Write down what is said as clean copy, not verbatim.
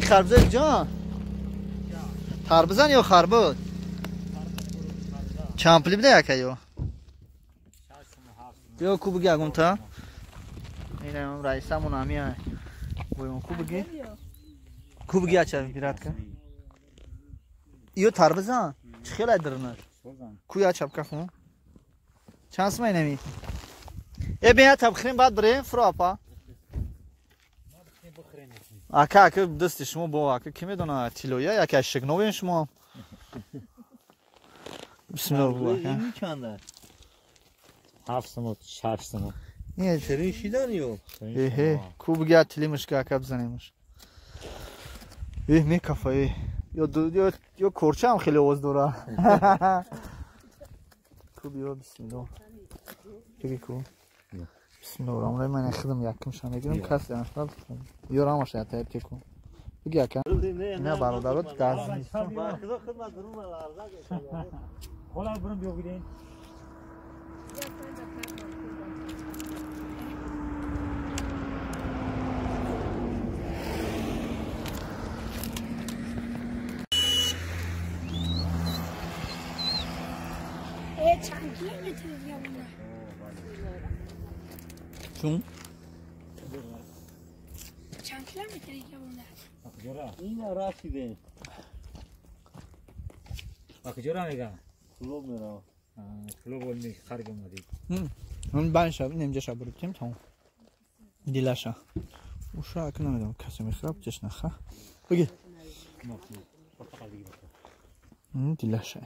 Харбуза ҷон? Тарбузан ё харбуз? Чанд пули буда яка ё? Ё ку буги ягонта? Инам раисамон ҳамия. Боён ку буги? Ку буги ача биратка? Ё тарбузан? Чӣ хелай дирнаш? Ку я чапка хун? Чанд сумай нами? Э бия табхрим баъд бирем фуро апа. Ака ака дасти шумо бо ака ки медона тилоя яке аз шигновен шумо. Бисмиллоҳ ака. Чанда? 7 сум, 6 сум. Не, ширин шидан ё? Эҳе, ку бугя тилимишка ака бизанемш. Эҳ мекафа э. Ё ё корча ҳам хеле овоз дора. Ку биё бисмиллоҳ. Бигӣ ку. Бисмиллоҳ раҳмон ман хидм якумша мегирам кас янашнад. Ё рамаша я таяб теку. Бигӣ ака. Не бародарот газ нестам. Хола бурум биё гирин. Чанд километр дига? Чун? Чанд километр дига монда? Ина расидем. Ба куҷо мегам? Клуб меравам. Клуб ми харг омадӣ. Ман банша немҷаша бурдем тамом. Дилаша. Уша ака намедонам касе мехӯрад чеш наха. Бигӣ. Дилаша.